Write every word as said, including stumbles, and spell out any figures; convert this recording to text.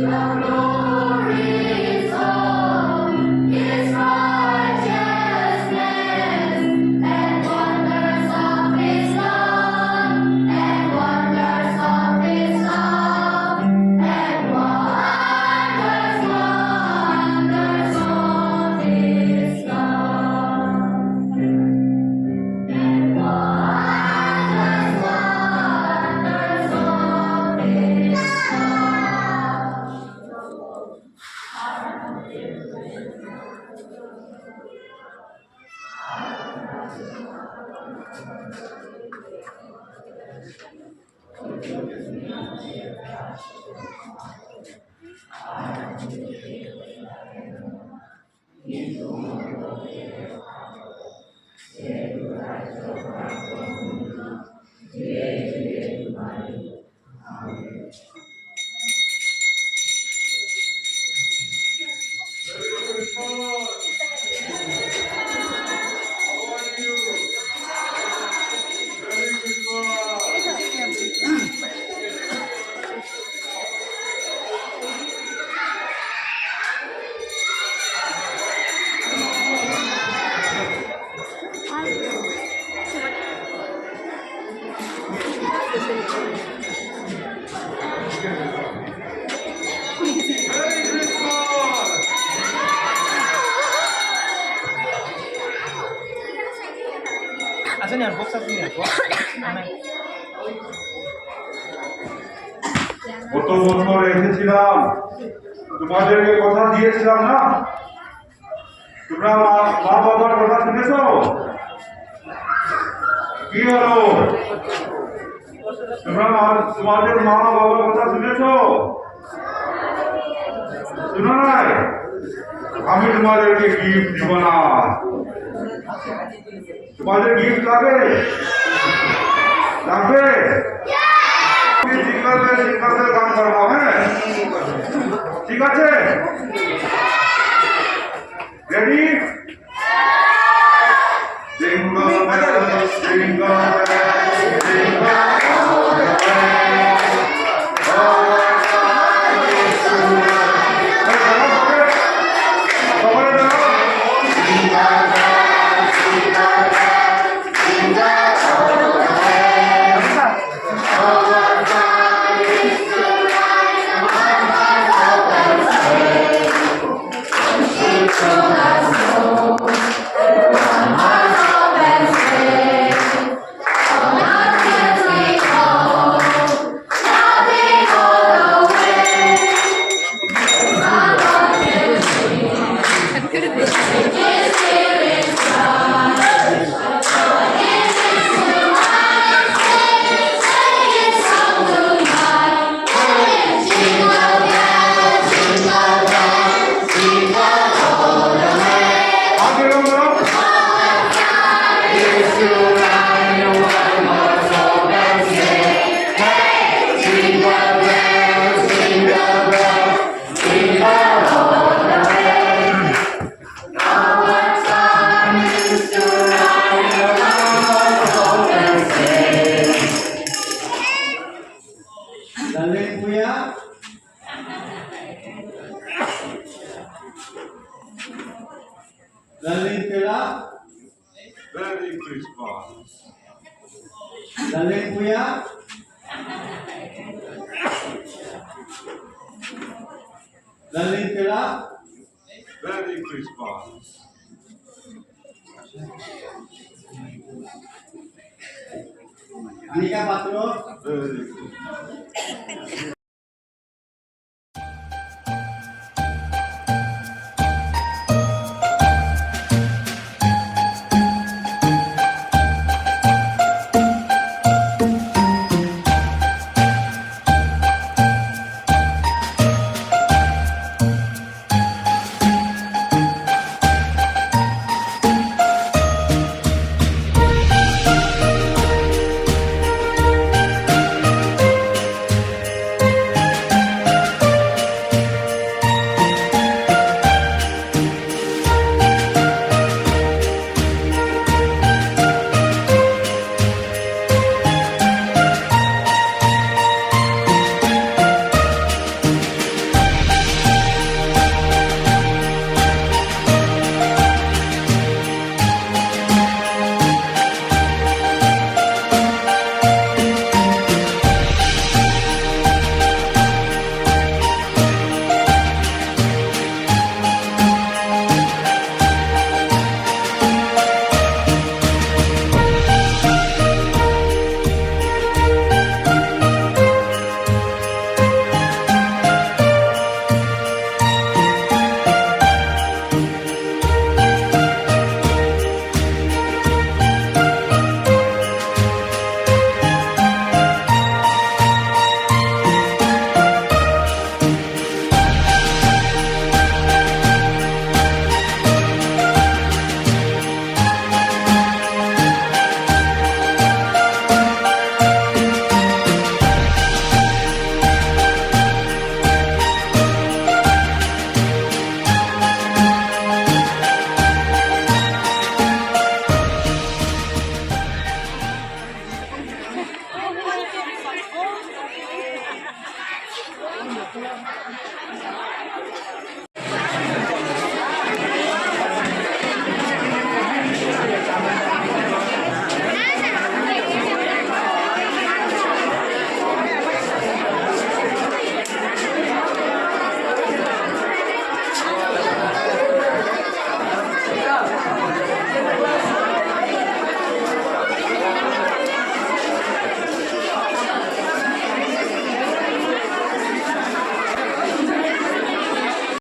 Glories of his righteousness, and wonders of his love, and wonders of his love, and wonders, wonders of his love, and wonders, wonders of his love. গত বছর এসেছিলাম, তোমাদেরকে কথা দিয়েছিলাম না? তোমরা মা, মা বাবার কথা শুনেছো? কি হলো? তোমরা মা, তোমাদের মা বাবার কথা শুনেছো? শুনো নাই? আমি তোমাদেরকে গিফট দিব না। তোমাদের গিফট লাগে? লাগবে? সিঙ্গার বেল, সিঙ্গার বেল গান করবো, হ্যাঁ? ঠিক আছে? Ready? Jingle bells, jingle bells, jingle all the way. Lalín Pela. Merry Christmas. Lalín Puya. Lalín Pela. Merry Christmas. Anika Patro. Merry Christmas.